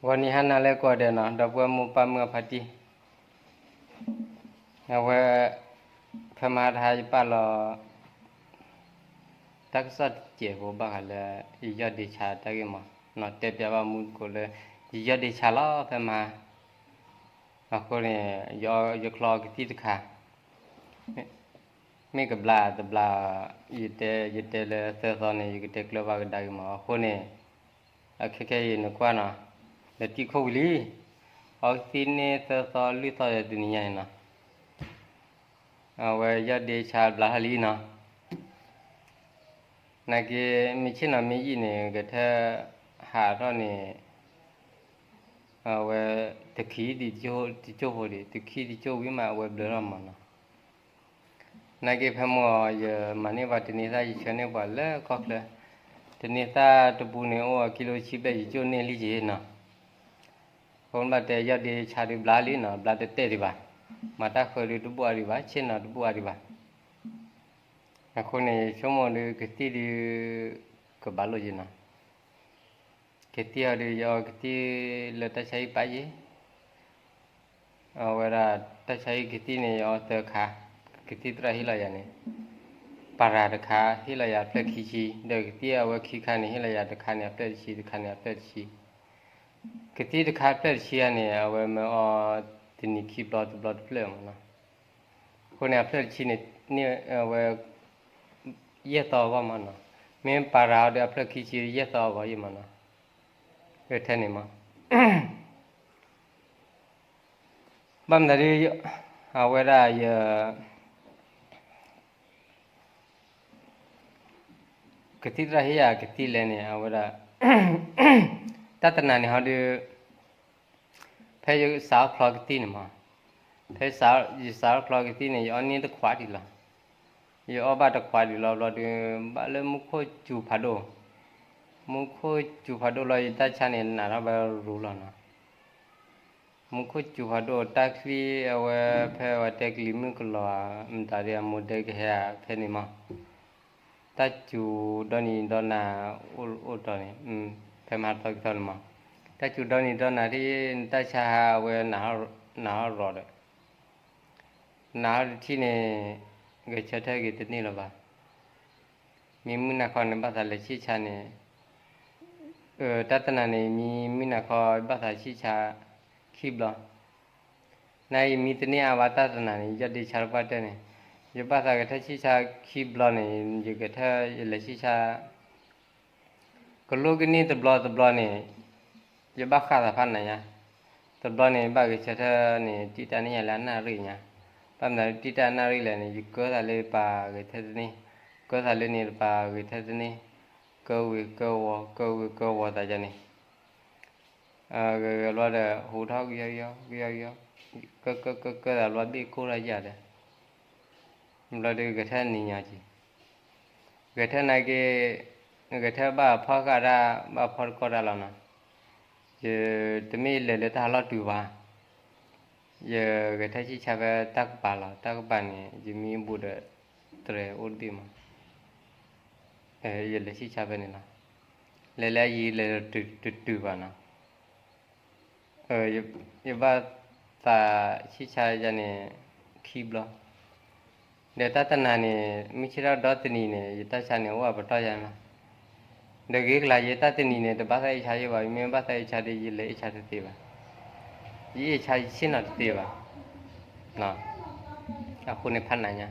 ဂီၤနံၤဟါနၤလၢကိးဂၤဒဲးနီၤ ဒီပုၢ်ဝဲၢ်မိၢ်ပၢ်မုၢ်အဖါတံၢ်, အဝဲ ဖဲမဟါတဟါယပာ်လီၤ တၢ်ကစီၣ်တစဲးဖိဘၣ်ဃးလၢ ယယီၢ်ဒ့ဆါတၢ်ဂ့ၢ်မး, နီၤတဲပျးဘၣ်မူသကိးလၢ ယယီၢ်ဒ့ဆါလီၤဖဲမဟါ, အဃိန့ၣ် ယအီကသံၣ်တခါ မ့ၢ်ကဘျါတဘျါ, ယတဲ ယတဲလၢသၢသီန့ၣ် ယကတဲကျၢၤဘၣ်ကဒါက့ၤမး, အဃိန့ၣ် အခဲခဲအံၤနကွၢ်နီၤ, လၢတံၢ်ခိၣ်ဝံၤလံ, အီကသံၣ်န့ၢ်သၢသီလွံၢ်သီဒီးတနံၤညါန့ၣ်နီၤ, အဝဲယီၢ်ဒ့ဆါဘျါထီၣ်လံနီၤ, နာ်က့ မ့ၢ်ဆ့ၣ်နီၤမ့ၢ်ယံာ်န့ၣ် ကထၢၣ်ဟးထီၣ်န့ၣ် အဝဲ တခံတကၠိၢ်ဖိဒံး တခံတကၠိၢ်ဝံၤမး အဝဲဘျၢထီၣ်မးနီၤ, နာ်က့ဖဲမုၢ်ဂီၤ ယမၤန့ၢ်ပှၤတန့ၤသၣ် ယဆှၢန့ၢ်ပှၤလၢကီၢ်ချၢ, တန့ၤသၣ်တပူၤန့ၣ် အိၣ်အကံလိဆံဘျဲၣ် ယကၠိၢ်န့ၢ်လံက့ၤနီၤ, အဃိဘၣ်တဲယီၢ်ဒ့ဆါဒုးဘျါလံနီၤ, ဘျါတတဲာ်ဒံးဘၣ်, မၤတၢ်ဃၢဒုးတဘူၣ်အါဒံးဘၣ်, ဆ့ၣ်နီၤတဘူၣ်အါဒံးဘၣ်, အဃိန့ၣ် ဆိကမိၣ်ဒုးကသံၣ်ဒုး ကဘၣ်လိၣ်က့ၤနီၤ, ကသံၣ်အီၤဒုး ယအီကသံၣ်လၢတၢ်ဆါဟံၣ်ပာ်ယ့ၢ် အဝဲဒၣ်တၢ်ဆါဟံၣ်ကသံၣ်န့ၣ် ယအီသၢခါ, ကသံၣ်သရၣ်ဟ့ၣ်လီၤယၤန့ၣ် ပၤရၤတခါ ဟ့ၣ်လီၤယၤအဖျၢၣ်ခံဆံ, ဒီးကသံၣ်အဝဲခံခါန့ၣ် ဟ့ၣ်လီၤယၤတခါန့ၣ် အဖျၢၣ်တဆံ, တခါန့ၣ် အဖျၢၣ်တဆံ, ကသံၣ်တခါအဖျၢၣ်တဆံဧါန့ၣ် အဝဲမ့ၢ်အီတနံၤခံဘျီတဘျီတဖျၢၣ်မးနီၤ, အဃိန့ၣ် အဖျၢၣ်တဆံန့ၣ် န့ၢ်အဝဲ ယဲၢ်သီအဂီၢ်မးနီၤ, မ့ၢ်ပၤရၤအီၤဒီးအဖျၢၣ်ခံဆံယဲၢ်သီအဂီၢ်ယံၤမးနီၤ, ထဲန့ၣ်မး ဘၣ်မနုၤဒီး အဝဲဒၣ်ယ ကသံၣ်သရၣ်ဟ့ၣ်ယၤကသံၣ်လဲၣ်န့ၣ် အဝဲဒၣ် တၢ်တနၤန့ၣ်ဟီဒုး ဖဲယစးအီၣ်ချီကသံၣ်န့ၣ်မး, ဖဲယစးအီၣ်ချီကသံၣ်န့ၣ် ယအီၣ်န့ၢ်တခွးဒံးလီၤ, ယအီၣ်ဘၣ်တခွးဒံးလီၤဘျီဒုး ဘၣ်လၢမူခိၣ်စူၤဖးဒိၣ်, မူခိၣ်စူၤဖးဒိၣ်လီၤ ယတၢ်ဆါန့ၣ် နးထီၣ်ဝဲရူၤလီၤနီၤ မူခိၣ်စူၤဖးဒိၣ် တၢ်ချံအဝဲ ဖဲအဝဲတဲကလံၤမုၢ်ကလီၤဧါ မတၤဒ်အမိၢ်ဒဲကဟဲဧါ ဖဲန့ၣ်မး, တၢ်စူၤဒီနံၤဒီနၤ အိၣ်တီၤန့ၣ် ဖဲမဟါတသီကသီန့ၣ်မး, တၢ်စူၤဒီနံၤဒီနၤဒ် နတၢ်ဆါဟါအဝဲ နးထီၣ်ရီၤဒီး နးထီၣ်တထံၣ်န့ၣ် ဂဲၤဆၢထၢၣ်က့ၤတန့ၢ်လၢၤဘၣ်. မ့ၢ်မုၢ်နၤခီန့ၣ် ဘၣ်သးလဲၤဆံၣ်ဆါန့ၣ်, တၢ်တနၤန့ၣ် မ့ၢ်မုၢ်နၤခီ ဘၣ်သးဆံၣ်ဆါခံဘျီ, နယမ့ၢ်တန့ၢ်အါဘၣ်တၢ်တနၤန့ၣ် ယီၢ်ဒ့ဆါတပှၢ်တၢၢ်န့ၣ်, ယဘၣ်သးကထၢၣ်ဆံၣ်ဆါခံဘျီန့ၣ် ယကထၢၣ် ယလဲၤဆံၣ်ဆါ ကလိကန့ၢ်တဘျီတဘျီန့ၣ် ယဘၣ်ဃၣ်သးဖးနးညါ, တဘျီန့ၣ် ဘၣ်ဂဲၤဆၢထၢၣ်န့ၣ် တံၢ်တၢ်န့ၢ်ယၤလၢအနၣ်ရံၣ်ညါ, ဘၣ်မနုၤတံၢ်တၢ်အနၣ်ရံၣ်လဲၣ်န့ၣ် ယကၢသးလၢပၤဂဲၤထၢၣ်တန့ၢ်, ကၢသးလၢန့ၣ်တပၤဂဲၤထၢၣ်တန့ၢ်, ကၢဝံၤကၢဝီၤ ကၢဝံၤကၢဝီၤသးယါန့ၣ် ဂဲၤဂဲၤဘျီဒီး ဟူးထီၣ်ကယီကယီ ကယီကယီ, ကၢကၢကၢကၢသးဘျီဘ့ၣ်ကိၢ်ထီၣ်ယၤဒီး, ဘျီဒီးဂဲၤထၢၣ်နံၤညါက့ၤ, ဂဲၤထၢၣ်နာ်က့, ဂဲၤထၢၣ်ဘၣ်ဖီၣ်ဃာ်တၢ် ဘၣ်ဖီၣ်တကီၢ်တၢ်လီၤနီၤ, ယတမ့ၢ်လဲၤလၢတၢ်ဟးလီၢ်တုၤဘၣ်, ယဂဲၤထၢၣ်ဆံၣ်ဆါဖဲတၢ်ကပၤလီၤ, တၢ်ကပၤန့ၣ် ယမံဘူးဒီး တြဲၤအိၣ်တဘ့ၣ်မး ယလဲၤဆံၣ်ဆါဖဲန့ၣ်လီၤ, လဲၤလၢအယံၤလဲၤတတုၤဘၣ်နီၤ, ယဘၣ်သးဆံၣ်ဆါယၤန့ၣ် ခံဘျီ, ဒီးတၢ်တနၤန့ၣ် မုၢ်ဆ့ၣ်ထီၣ်ဒီတနံၤန့ၣ် ယတၢ်ဆါန့ၣ် အိၣ်အပတီၢ်ယါနီၤ, ဒီးဂ့ၤကလၤယတၢ်တနံၤန့ၣ် တဘၣ်သးအ့ၣ်ဆါယဲဘၣ်, မ့ၢ်ဘၣ်သးအ့ၣ်ဆါဒီး ယလဲၤအ့ၣ်ဆါတသ့ဘၣ်, ယအ့ၣ်ဆါယဆ့ၣ်နီၤတသ့ဘၣ် အဃိန့ၣ်ဖးနးညါ,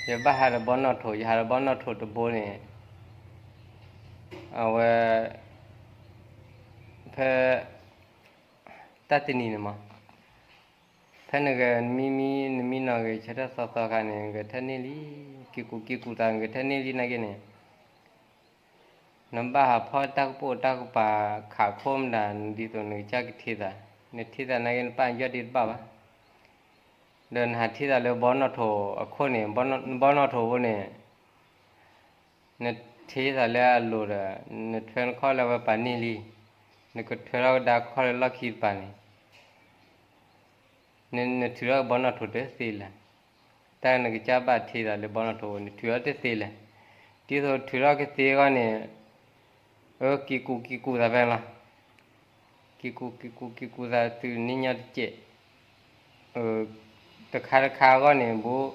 ယဘၣ်ဟးဒီးဘီနီၣ်ထိး, ယဟးဒီးဘီနီၣ်ထိးတဘိန့ၣ်, အဝဲ ဖဲ တၢ်တနံၤန့ၣ်မး, ဖဲနဂဲၤ နမံမံ နမံနီၤဂဲၤဆၢထၢၣ်သီသီခါန့ၣ် ဂဲၤထၢၣ်န့ၢ်လံ, က့ၤကူးက့ၤကူးသး ဂဲၤထၢၣ်န့ၢ်လံနာ်က့န့ၣ် နဘၣ်ဟးဖီၣ်တၢ်ကပိာ်တၢ်ကပၤခးခိၣ်မတၤ ဒ်သိးနကစၢ်ကထံသး, နထံသးနာ်က့ နပၢ်ယီၢ်ဒ့တဘၣ်ဘၣ်, ဒီးနဟးထံသးလၢဘီနီၣ်ထိးအခိၣ်န့ၣ်, ဘီနီၣ်ထိးဖိန့ၣ်, နထံသးလၢအလိၤဒီး နထွဲနခီၣ်လၢအဝဲပာ်န့ၢ်လံ, နကထွဲထီၣ်ကဒါခီၣ်လၢလီၢ်ခံတပၤန့ၣ် နထုးထီၣ်ဘီနီၣ်ထိးတသ့လဲၣ်, တၢ်နကစၢ်ဘၣ်ထံသးလၢဘီနီၣ်ထိးန့ၣ် ထုးထီၣ်တသ့လဲၣ်, ဒ်သိးထုးထီၣ်ကသ့အဂီၢ်န့ၣ်, အက့ၤကူးက့ၤကူးသးဖဲန့ၣ်လီၤ, က က့ၤကူက့ၤကူက့ၤကူသးသုးန့ၣ်ညီတစဲး, တခါတခါအဂီၢ်န့ၣ် ဘူး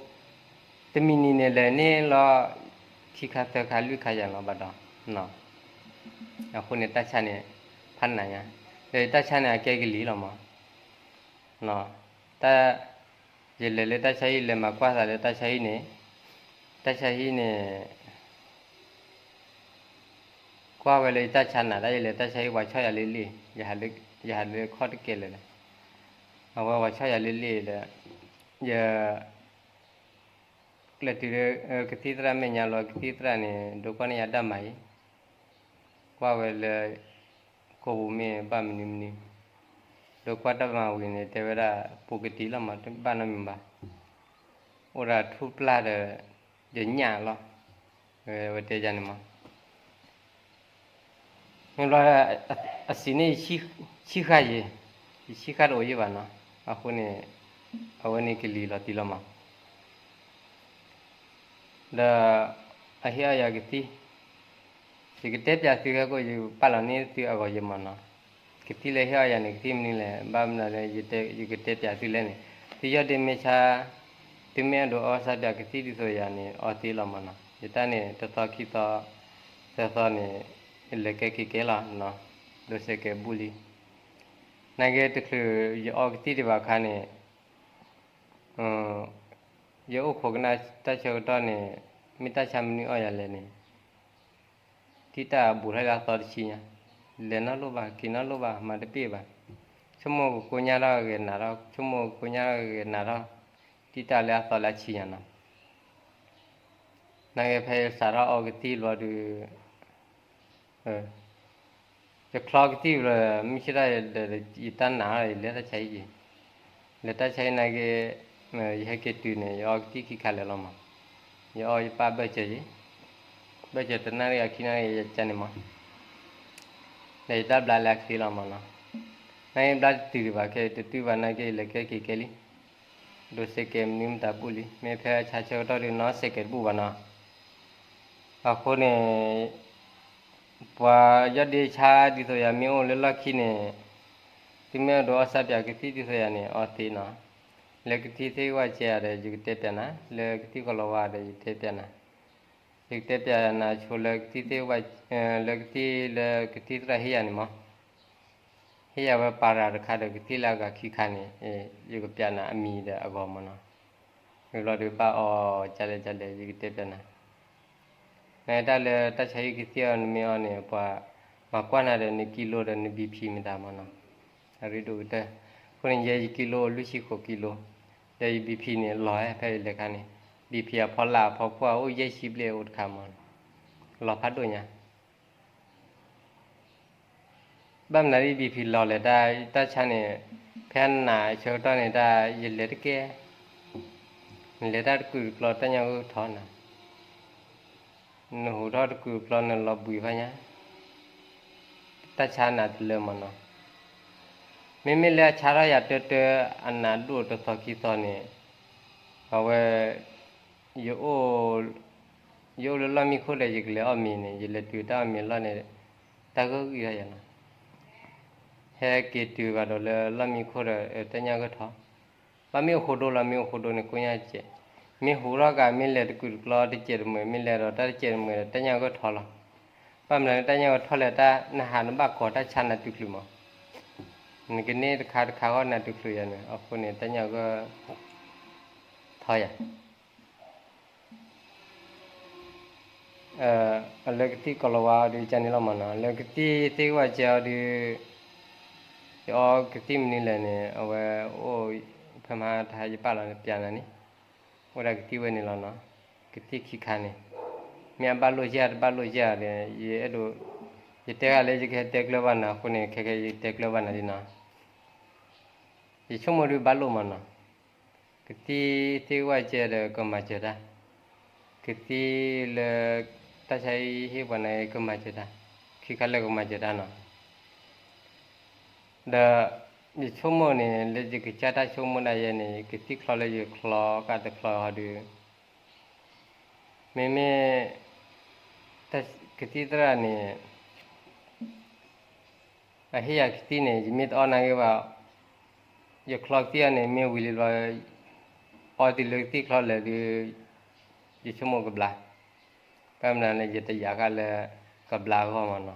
တမံၤနံၤန့ၣ်လဲၤန့ၢ်လီၤ ခံခါသၢခါလွံၢ်ခါယၤလီၤဘၣ်ဒီး, အဃိန့ၣ်တၢ်ဆါန့ၣ် ဖးနးညါ, ဒီးတၢ်ဆါန့ၣ် အကဲကလံၤလီၤမး, တၢ် ယလဲၤလၢတၢ်ဆါဟံၣ် လဲၤမၤကွၢ်သးလၢတၢ်ဆါဟံၣ်န့ၣ်, တၢ်ဆါဟံၣ်န့ၣ် ကွၢ်ဝဲလၢယတၢ်ဆါနး တၢ်ယလဲၤတၢ်ဆါဟံၣ် ပှၤဆီၣ်ယၤလၢလ့ၣ်, ယဟးလၢခီၣ်တကဲလၢာ်ဒီး, အဝဲပှၤဆီၣ်ယၤလၢလ့ၣ်ဒီး, ယ လဲၤတုၤလၢ ကသံၣ်သရၣ်မဲာ်ညါလီၤ ကသံၣ်သရၣ်န့ၣ် ဒိကွၢ်န့ၢ်ယၤတၢ်မၤအံၤ, ကွၢ်ဝဲလၢ ကိာ်ပူၤမ့ၢ်ဘၣ်မနုၤမနုၤ, ဒိကွၢ်တၢ်မၤဝံၤန့ၣ် တဲဝဲဒၣ် ပူၤကတံၤလီၤမး တဘၣ်နီတမံၤဘၣ်, အိၣ်ဒၣ်ထူၣ်ပျၢ်ဒီး ယညၣ်လီၤ, ဝဲတဲယၤန့ၣ်မး မ့ၢ်ဘျီ အစံးန့ၣ် ဆံဃၣ်ယံၤ, ယဆံဃၣ်တအိၣ်ယံၤဘၣ်နီၤ, အဃိန့ၣ် အဝဲန့ၣ်ကလံၤလီၤတံၢ်လီၤမး, ဒီး အဟ့ၣ်အီၣ်ယၤကသံၣ်, ယကတဲပျးသုဟဲကိး ယပာ်လီၤန့ၢ်သုအဂီၢ်ယံၤမးနီၤ, ကသံၣ်လၢဟ့ၣ်အီၣ်ယၤန့ၣ် ကသံၣ်မနုၤလဲၣ် ဘၣ်မနုၤလၢ ယကတဲပျးသုလဲၣ်န့ၣ်, သုယီၢ်ဒ့မ့ၢ်ဆါ, သုမ့ၢ်အဲၣ်ဒိးအီၣ်စၢ်ပျးကသံၣ်ဒ်သိးယၤန့ၣ် အီသ့လီၤမးနီၤ, ယတၢ်န့ၣ် တသီခံသီ သၢသီန့ၣ် ယလဲၤကဲက့ၤကဲလီၤ, ဒိးစဲးကဲးဘူၣ်လံ နာ်က့တချုးယအီကသံၣ်ဒံးဘၣ်အခါန့ၣ်, ယအိၣ်ခိးကနၣ်တၢ်ဆၢကတီၢ်န့ၣ်, မ့ၢ်တၢ်ဆါမနုၤအီၣ်ယၤလဲၣ်န့ၣ်, တံၢ်တၢ်အဘူးထီၣ်လၢအသီတဆံညါ, လဲၤနီတလိၣ်ဘၣ် က့ၤနီတလိၣ်ဘၣ် မၤတပ့ၢ်ဘၣ်, ဆိကမိၣ်ကကိညၢ်ထီၣ်ဂဲၤနးထီၣ် ဆိကမိၣ်ကကိညၢ်ထီၣ်ဂဲၤနးထီၣ်, တံၢ်တၢ်လၢအသီလၢအဆံညါနီၤ, နာ်က့ဖဲယစးထီၣ်အီကသံၣ်ဘျီဒီး ယချီကသံၣ်ဘျီ မုၢ်ဆ့ၣ်ထီၣ်ဒီး ယတၢ်နာ်ထီၣ် ယလဲၤတၢ်ဆါဟံၣ်က့ၤ, လဲၤတၢ်ဆါဟံၣ်နာ်က့, ယဟဲက့ၤတုၤန့ၣ် ယအီကသံၣ်ခံခါလၢာ်လီၤမး, ယအီယပၢ်ဘၢၣ်စၢၤယံၤ, ဘၢၣ်စၢၤတနၣ်ရံၣ်အခံနၣ်ရံၣ်ယကန့ၣ်မး, ဒီးယတၢ်ဘျါလၢအချ့လီၤမးနီၤ, နာ်က့ဘျါတတုၤဒံးဘၣ်ခဲ တတုၤဘၣ်နာ်က့ ယလဲၤကဲက့ၤကဲလံ, ဒိးစဲးကဲးမနုၤမတၤဘူၣ်လံ မ့ၢ်ဖဲဆါဆၢကတီၢ်ဒုးနီၢ်စဲးကဲးတဘူၣ်ဘၣ်နီၤ, အဃိန့ၣ် ပှၤယီၢ်ဒ့ဆါဒ်သိးယၤမ့ၢ်အိၣ်လၢလီၢ်ခံန့ၣ်, သုမ့ၢ်အဲၣ်ဒိးအီၣ်စၢ်ပျးကသံၣ်ဒ်သိးယၤန့ၣ် အီသ့နီၤ, လၢကသံၣ်သ့ၣ်ဝဲကဲဒီး ယကတဲပျးနၤ, လၢကသံၣ်ကီၤလၤဝါဒီး ယတဲပျးနၤ, ယကတဲပျးနၤဆိလၢကသံၣ်သ့ၣ်ဝဲ, လၢကသံၣ်လၢကသံၣ်သရၣ်ဟ့ၣ်ယၤန့ၣ်မး ဟ့ၣ်ယၤဝဲပၤရၤတခါဒီး ကသံၣ်လၢအဂၤခံခါန့ၣ်, ယကပျးနၤအမံၤဒီးအဂီၢ်မးနီၤ, မ့ၢ်ဘျီဒီးဘၣ်အီၤကလဲၣ်ကလဲၣ် ယကတဲပျးနၤ, နတၢ်လၢတၢ်ဆါဟံၣ်ကသံၣ်အီၤနမ့ၢ်အီၤန့ၣ် ပှၤမၤကွၢ်နၤဒီးနကံလိဒီးန BP မတၤမးနီၤ, အရ့ဒိၣ်ကတၢၢ်, အဃိန့ၣ် ယဲယကံလိအိၣ်လွံၢ်ဆံဃိးကံလိ, ဒီးယ BP န့ၣ် လီၤဖဲယလဲၤခါန့ၣ်, BP အဖီလာ်အဖီခိၣ်အိၣ်ယဲၢ်ဆံဘျဲၣ်အိၣ်တခါမး, လီၤဖးဒိၣ်ညါ ဘၣ်မနုၤဒ် BP လီၤလဲၣ်တၢ် တၢ်ဆါန့ၣ်, ဖဲအနးဆၢကတီၢ်န့ၣ်တၢ် ယလဲၤတကဲ, နလဲၤတၢ်တကုာ်တကျီတၢ်ညၣ်ဂိၢ်ထီနၤ, နဟူးထီၣ်တကုာ်တကျီနလီၤဘှံးဖးညါ, တၢ်ဆါနးတလၢမးနီၤ, မ့မ့ၢ်လၢအဆါထီၣ်ယၤတၢတၢ အနးဒိၣ်တသီခံသီန့ၣ်, အဝဲ ယအိၣ်, ယအိၣ်လၢလီၢ်မံခိၣ်ဒီး ယကလဲၤအီၣ်မ့ၤန့ၣ် ယလဲၤတုၤတၢ်အီၣ်မ့ၤလီၢ်န့ၣ်, တၢ်ဂၢၢ်ဂံၢ်ထီၣ်ယၤလီၤ, ဟဲက့ၤတုၤဘၣ်ဒီးလၢလီၢ်မံခိၣ်ဒီး တၢ်ညၣ်ဂၢၢ်ထီ, ဘၣ်မ့ၢ်အိၣ်ဃိဒိလီၤ မ့ၢ်အိၣ်ဃိဒိန့ၣ် ကိညၢ်စဲး, မ့ၢ်ဟူးထီၣ်ကး မ့ၢ်လဲၤတကုာ်တကျီတစဲးတမှဲၤ မ့ၢ်လဲၤဒီးတၢ်တစဲးတမှဲၤဒီး တၢ်ညၣ်ဂၢၢ်ထီလီၤ, ဘၣ်မနုၤလၢတၢ်ညၣ်ဂၢၢ်ထီလဲၣ် တၢ်နဟးနဘၣ်ကိးတၢ်ဆါနးတုၤချုးမး, နကန့ၢ်တခါတခါဂီၢ်နးတုၤချုးယၤန့ၣ် အဃိန့ၣ် တၢ်ညၣ်ဂၢၢ်ထီယၤ လၢကသံၣ်ကီၤလၤဝါအီၤဒုး ကန့ၣ်လီၤမးနီၤ, လၢကသံၣ်သ့ၣ်ဝဲကဲအီၤဒုး, ယအီကသံၣ်မနုၤလဲၣ်န့ၣ် အဝဲအိၣ်ဖဲမဟါတဟါ ယပာ်လီၤပျးနၤန့ၣ်, အိၣ်ဒၣ်ကသံၣ်ဝဲန့ၣ်လီၤနီၤ, ကသံၣ်ခံခါန့ၣ်, မ့ၢ်အဘၣ်လိာ်ယဲၢ်တဘၣ်လိာ်ယဲၢ်ဒီး ယအဲၣ်ဒိး, ယတဲဂၤလၢယကဟဲတဲကျၢၤဘၣ်နၤအဃိန့ၣ် ခဲခဲယတဲကျၢၤဘၣ်နၤလံနီၤ, ယဆိကမိၣ်ဒုးဘၣ်လိာ်မးနီၤ, ကသံၣ်သ့ၣ်ဝဲကဲဒီးကမၤစၢၤတၢ်, ကသံၣ်လၢ တၢ်ဆါဟံၣ်ဟ့ၣ်ပှၤန့ၣ် ကမၤစၢၤတၢ်, ခံခါလၢကမၤစၢၤတၢ်နီၤ, ဒီး ယဆိကမိၣ်န့ၣ် လၢယကစၢ်တၢ်ဆိကမိၣ်ဒၣ်ယဲန့ၣ် ကသံၣ်ချီလၢယချီကးတချီဟီဒုး, မ့မ့ၢ် ကသံၣ်သရၣ်န့ၣ် အဟ့ၣ်ယၤကသံၣ်န့ၣ် ယမ့ၢ်တအီၣ်နာ်က့ဘၣ်, ယချီကသံၣ်အီၤန့ၣ် မ့ၢ်ဝံၤလံဘျီ, အီသံးလၢကသံၣ်ချီလဲၣ်ဒီး ယဆိကမိၣ်ကဘျါ, ဘၣ်မနုၤန့ၣ် ယတယာ်ဃာ်လၢကဘျါအဂီၢ်မၢ်နီ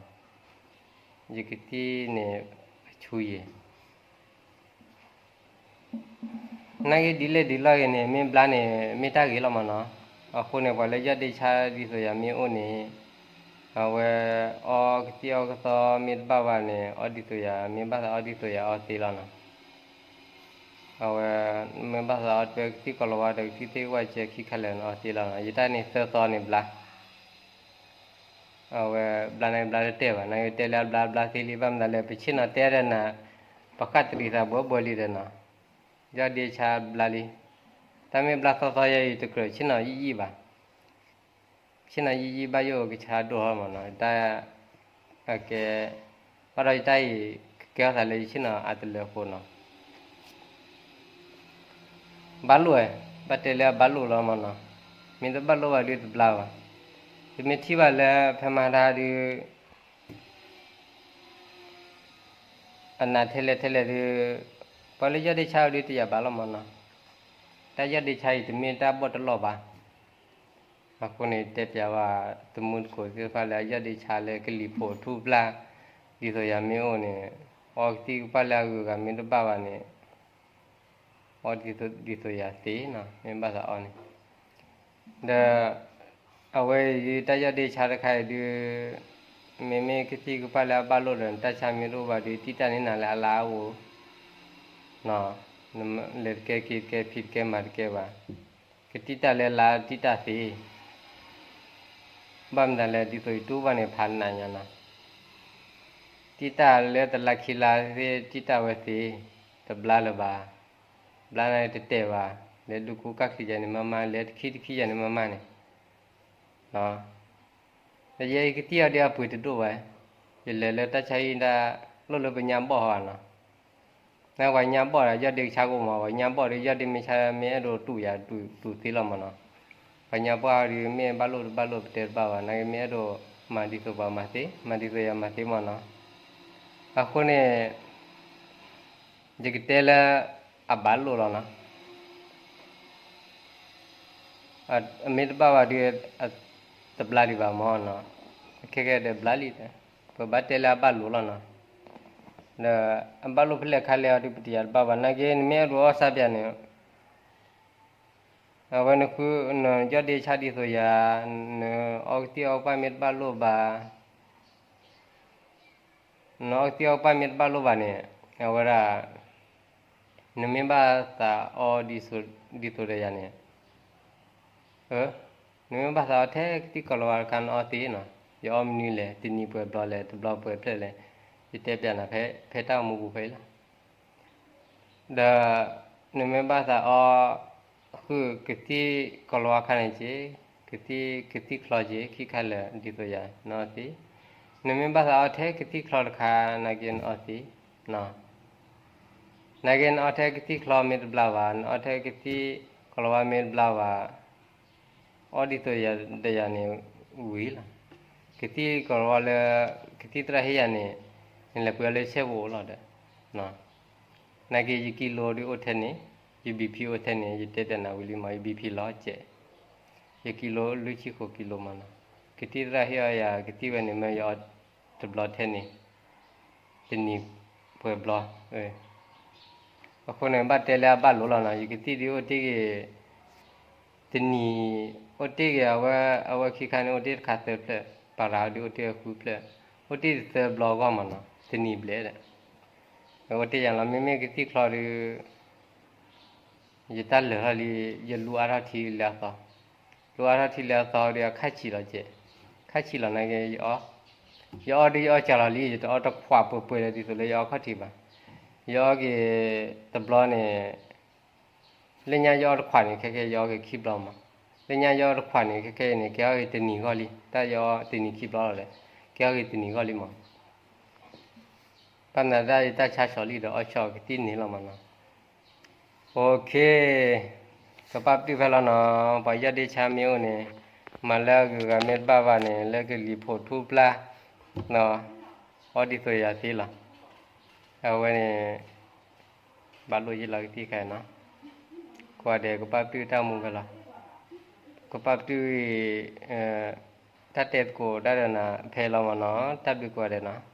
ၤ, ယကသံၣ်န့ၣ်အဆူယံၤ နာ်က့ဒ်လဲၣ်ဒ်လဲၣ်ဂ့ၤန့ၣ် မ့ၢ်ဘျါန့ၣ် မ့ၢ်တၢ်ဂ့ၤလီၤမၢ်နီၤ. အဃိန့ၣ် ပှၤလၢယီၢ်ဒ့ဆါဒ်သိးယၤမ့ၢ်အိၣ်န့ၣ်, အဝဲ အီကသံၣ်အီကသီမ့ၢ်တဘၣ်ဘၣ်န့ၣ် အီဒ်သိးယၤ မ့ၢ်ဘၣ်သးအီဒ်သိးယၤအီသ့လီၤနီၤ. အဝဲ မ့ၢ်ဘၣ်သးအီတဝဲကသံၣ်ကီၤလၤဝါဒီးကသံၣ်သ့ၣ်ဝဲကဲခံခါလဲၣ်န့ၣ် အီသ့လီၤနီၤ. ယတၢ်န့ၣ်သၢသီန့ၣ်ဘျါ အဝဲဘျါန့ၣ်ဘျါတတဲာ်ဘၣ်, နာ်က့တဲလၢအဘျါဘျါသ့လံ, ဘၣ်မနုၤလဲၣ် ပဆ့ၣ်နီၤတဲဒီးနၤ, ပဃၣ်တရံးသးဘှီဘှီလံဒီးနီၤ, ယီၢ်ဒ့ဆါဘျါလံ. တၢ်မ့ၢ်ဘျါသီသီယဲအံၤ တကြၢးဆ့ၣ်နီၤယံာ်ယံာ်ဘၣ်, ဆ့ၣ်နီၤယံာ်ယံာ်ဘၣ်ယိၣ်ကဆါဒိၣ်ထီၣ်မၢ်နီၤ, တၢ် ကဲ ဘၣ်ဒီးယတၢ်အံၤ ကကဲထီၣ်သးလၢယဆ့ၣ်နီၤအတလၢအဃိနီၤ. ဘၣ်လိၣ်ဝဲ, ဘၣ်တဲလၢအဘၣ်လိၣ်လီၤမၢ်နီၤ, မ့ၢ်တဘၣ်လိၣ်ဘၣ်ဒီးတဘျါဘၣ်. ယမ့ၢ်ထံၣ်ဘၣ်လၢဖဲမၤတၢ်ဒီး အနးထဲလဲၣ်ထဲလဲၣ်ဒီး ပှၤလၢယီၢ်ဒ့ဆါအီၤဒီးတယာ်ဘၣ်လီၤမၢ်နီၤ. တၢ်ယီၢ်ဒ့ဆါအံၤတမ့ၢ်တၢ်ဘီၣ်တလီၢ်ဘၣ်. အဃိန့ၣ် တဲပျးဘၣ်သမူသကိးသ့ၣ်တဖၣ်လၢအယီၢ်ဒ့ဆါလၢကလံၤဖိးထူပျၢ် ဒ်သိးယၤမ့ၢ်အိၣ်န့ၣ်, အီကသံၣ်ကပၣ်လၢအဂုၤအဂၤမ့ၢ်တဘၣ်ဘၣ်န့ၣ်, အီဒ်သိးယၤသ့နီၤ, မ့ၢ်ဘၣ်သးအီန့ၣ်, ဒီး အဝဲအံၤတၢ်ယီၢ်ဒ့ဆါတခါအံၤဒုး မ့မ့ၢ်ကသံၣ်ကပၣ်လၢအဘၣ်လိၣ်ဒီး နတၢ်ဆါမ့ၢ်တအိၣ်ဘၣ်ဒီး တံၢ်တၢ်န့ၢ်နၤလၢအလါအအိၣ်, လဲၤတကဲက့ၤတကဲ ဖံးတကဲမၤတကဲဘၣ်, ကတံၢ်တၢ်လၢလါတံၢ်တၢ်သ့, ဘၣ်မနုၤလဲၣ် ဒ်သိးယတူၢ်ဘၣ်န့ၣ် ဖးနးညါနီၤ, တံၢ်တၢ်လၢတလါခံလါသ့ၣ် တံၢ်တၢ်ဝဲသ့, တဘျါလၢၤဘၣ်, ဘျါန့ၣ်တတဲာ်ဘၣ်, လဲၤဒုးကူကၣ်ချံယၤန့ၣ်မးမး လဲၤတခံတခံယၤန့ၣ်မးမးန့ၣ် ဒီးယဲအံၤကသံၣ်အီၤဒ်အပှ့ၤတဒိၣ်ဝဲ, ယလဲၤလၢတၢ်ဆါဟံၣ်ဒၣ် လိၣ်လၢပညါဘီၣ်ဟီနီၤ, နပှၤညါဘီၣ်ဒီး ယီၢ်ဒ့ကဆါကအိၣ်မး, ပှၤညါဘီၣ်ဒီး ယီၢ်ဒ့မ့ၢ်ဆါမ့ၢ်အဲၣ်ဒိးတူၢ်ယၤတူၢ်သ့လီၤမၢ်နီၤ, ပှၤညါဘီၣ်ဒီး မ့ၢ်ဘၣ်လိၣ်တဘၣ်လိၣ်ပတဲတဘၣ်ဘၣ်, နာ်က့မ့ၢ်အဲၣ်ဒိးမၤဒ်သိးပှၤမၤသ့, မၤဒ်သိးယၤမၤသ့မၢ်နီၤ, အဃိန့ၣ် ယကတဲလၢ အဘၣ်လိၣ်လီၤနီၤ, အမ့ၢ်တဘၣ်ဘၣ်ဒီး တဘျါဒံးဘၣ်မၢ်နီၤ, ခဲကဲဒီးဘျါလံ, ပဘၣ်တဲလၢအဘၣ်လိၣ်လီၤနီၤ, ဒီးအဘၣ်လိၣ်ဖဲလဲၣ်ခါလဲၣ်အီၤဒီး ပတယာ်တဘၣ်ဘၣ်, နာ်က့နမ့ၢ်အဲၣ်ဒိးအီၣ်စၢ်ပၠးန့ၣ် အဝဲနဃု နယီၢ်ဒ့ဆါဒ်သိးယၤ, နအီကသံၣ်အီကပၣ်မ့ၢ်တဘၣ်လိၣ်ဘၣ်, နအီကသံၣ်အီကပၣ်မ့ၢ်တဘၣ်လိၣ်ဘၣ်န့ၣ်, အဝဲဒၣ် နမ့ၢ်ဘၣ်သးအီဒ်သိးဒီးယၤန့ၣ်, နမ့ၢ်ဘၣ်သးအီထဲကသံၣ်ကီၤလၤဝါတခါနအီသ့နီၤ, ယအီမနုၤလဲၣ်, တနံၤပှဲၤဘျီလဲၣ်, တဘျီပှဲၤဖျၢၣ်လဲၣ်, ယတဲပျးနၤဖဲတၢ်အိၣ်မူပူၤဖဲအံၤလီၤ. ဒီး နမ့ၢ်ဘၣ်သးအီ ဃုာ်ကသံၣ်ကီၤလၤဝါခါန့ၣ်က့, ကသံၣ် ကသံၣ်ချီက့ ခံခါလၢာ်ဒ်သိးယၤ နအီသ့, နမ့ၢ်ဘၣ်သးအီထဲကသံၣ်ချီတခါ နာ်က့နအီသ့, နာ်က့နအီထဲကသံၣ်ချီမ့ၢ်တဘျါဘၣ်, နအီထဲကသံၣ်ကီၤလၤဝါမ့ၢ်တဘျါဘၣ်, အီဒ်သိးယၤဒီးယၤန့ၣ်ဝံၤလီၤ. ကသံၣ်ကီၤလၤဝါလၢ ကသံၣ်သရၣ်ဟ့ၣ်ယၤန့ၣ် နလဲၤပှ့ၤအီၤလၢဆဲၣ်ပူၤအိၣ်လီၤဒီး နာ်က့ယကံလိဒုးအိၣ်ထဲန့ၣ်, ယ BP အိၣ်ထဲန့ၣ်, ယတဲပျးနၤဝံၤလံမး, ယ BP လီၤစဲး, ယကံလိလွံၢ်ဆံဃိးကံလိမးနီၤ. ကသံၣ်သရၣ်ဟ့ၣ်အီၤယၤ ကသံၣ်ဝဲန့ၣ် မ့ၢ်ယအီတဘျီထဲန့ၣ်, တနံၤပှဲၤဘျီ. အဃိန့ၣ် ဘၣ်တဲလၢအဘၣ်လိာ်လီၤနီၤ, ယကသံၣ်ဒုးအိၣ်တ့ၢ်ဂ့ၤ တနံၤ အိၣ်တ့ၢ်ဂ့ၤ အဝဲ အဝဲခံခါန့ၣ် အိၣ်တ့ၢ်တခါသၢဖျၢၣ်, ပၤရၤဒုးအိၣ်တ့ၢ်ဃုဖျၢၣ်, အိၣ်တ့ၢ်တသၢဘျီဂီၢ်မးနီၤ, တနံၤဘျဲၣ်ဒီး အိၣ်တ့ၢ်ယၤလီၤ. မ့မ့ၢ်ကသံၣ်ချီဒုး ယတၢ်လၢာ်ထီၣ်လံ, ယလူအါထီၣ်ထံလၢအသီ, လူအါထီၣ်ထံလၢအသီဒီးအခါဆံးလီၤကဲ, ခါဆံးလီၤနာ်က့ ယအီ, ယအီဒုးယအီစှၤလီၤလံ, ယတအီတခွးပှဲၤပှဲၤလၢဒ်သိးလၢယအီခီၣ်ထံးဘၣ်. ယအီက့ၤတဘျီန့ၣ် လၢညါယအီတခွးန့ၣ် ခဲခဲယအီက့ၤခံဘျီမး, လၢညါယအီတခွးန့ၣ် ခဲခဲအံၤန့ၣ် ကဲထီၣ်က့ၤတနံၤဂီၢ်လံ, တၢ်ယအီတနံၤခံဘျီလီၤဒီး ကဲထီၣ်က့ၤတနံၤဂီၢ်လံမး. ဘၣ်မနုၤတၢ်ယတၢ်ဆါဆှီလံဒီးအီဆှီကသံၣ်န့ၣ်လီၤမးနီၤ. OK, ကပာ်ပတုာ်ဖဲလီၤနီၤ, ပှၤယီၢ်ဒ့ဆါမ့ၢ်အိၣ်န့ၣ်, မၤလၢအဂုၤအဂၤမ့ၢ်တဘၣ်ဘၣ်န့ၣ် လၢကလံၤဖိးထူပျၢ် အီဒ်သိးယၤသ့လီၤ. အဝဲန့ၣ် ဘၣ်လိၣ်ယလီၤကသံၣ်ခါနီၤ, ကိးဂၤဒဲးကပာ်ပတုာ်တၢ်မူဖဲလီၤ, ကပာ်ပတုာ်, တၢ်တဲသကိးတၢ်ဒီးနၤဖဲလီၤမးနီၤ, တၢ်ဘျုးကိးဂၤဒဲးနီၤ.